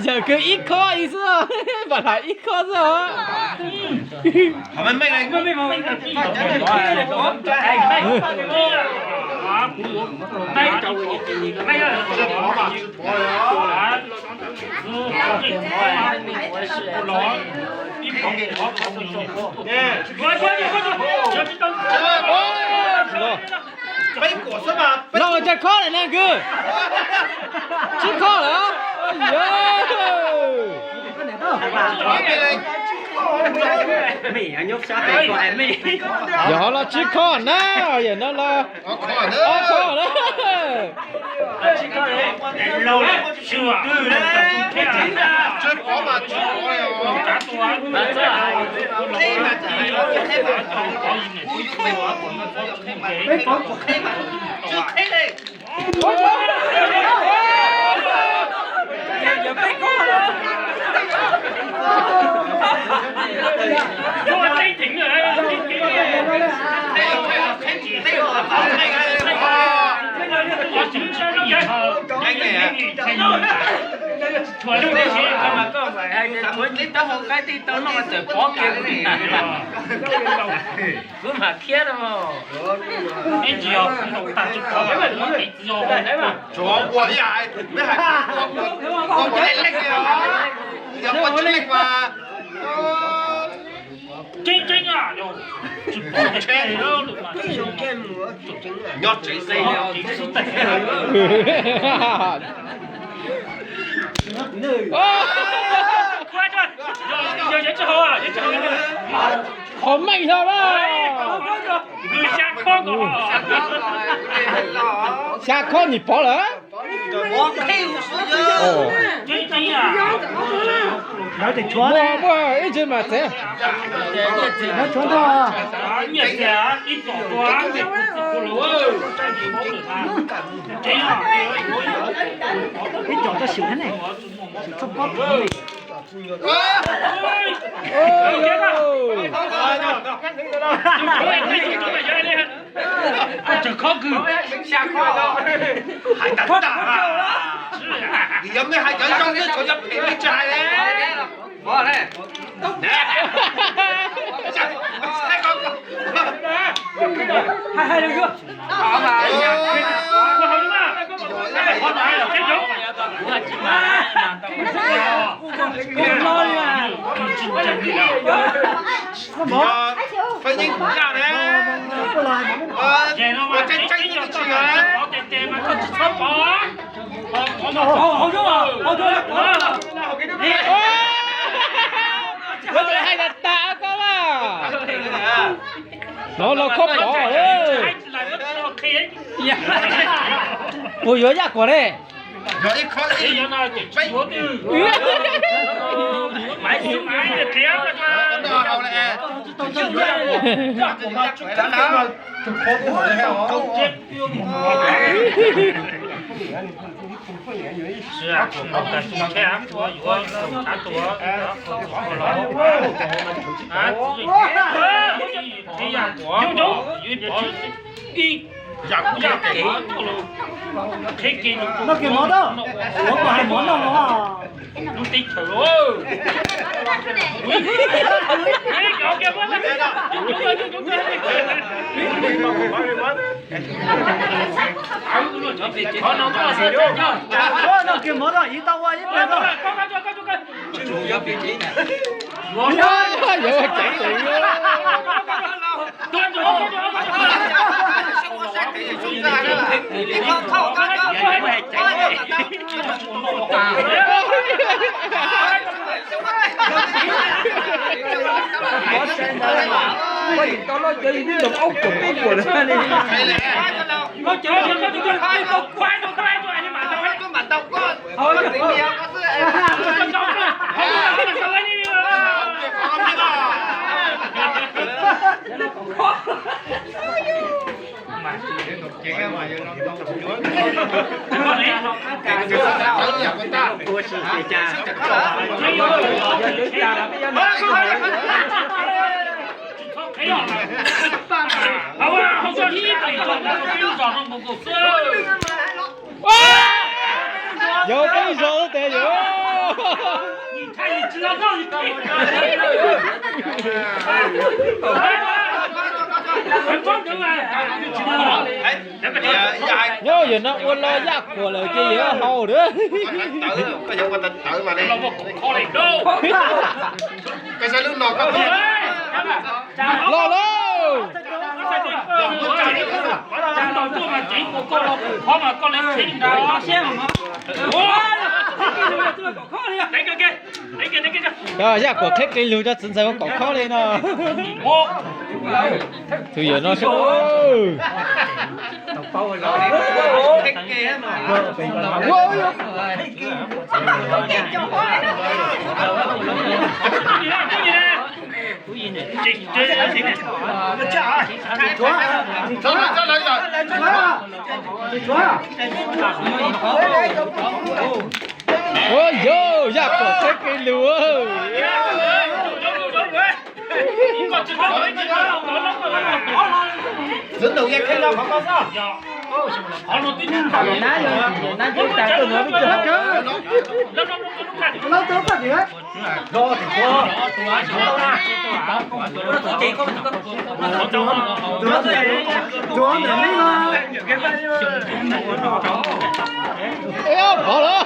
Yawm kws ib khob ib xwb, npam lam ib khob xwb os. Los ua cas khob lawm ne kwv? Tsib khob lawm. Yog ho los tsib khob na, yawm no los ob khob na. Kuv mam thiab no. Ib ntsis os, tag tsis pov, tsuav ua ib yam, meb hais ua ua ua leej leej os, yog ua tsis leej mas. Tseeb tseeb a, tsis pov tseeb, nyob tsev xwb. Qhov meej hlo na. Xya khob nim pov lawm. Muaj ib ntsis mas tsev. Ib co toj sim thiab ne. Hais tag tag, yog mej hais cov zoo xwb, tshuav cov phem mej tsis hais li. Peb yeej kuv yaj ne. Ua tseeb tseeb xwb twb tsis yog. Hais tas tas koj na. No los khob pov. Puas yuav yaj kuam ne? Noj kiag mov tau, ua kom hais mov noj no. Noj kiag mov tau, ib tau ua ib pliag tau. Yog peb zos tes yog. Nyob yog no ua los Yaj Kuam lawm ces yog haus lawm. Los lauj. Yaj Kuam qheb qe lug rau txiv ntxawm ua kaum khob li no. Tus yawm no sab. Ua yog Yaj Kuam qheb qe lug. Pov lawm.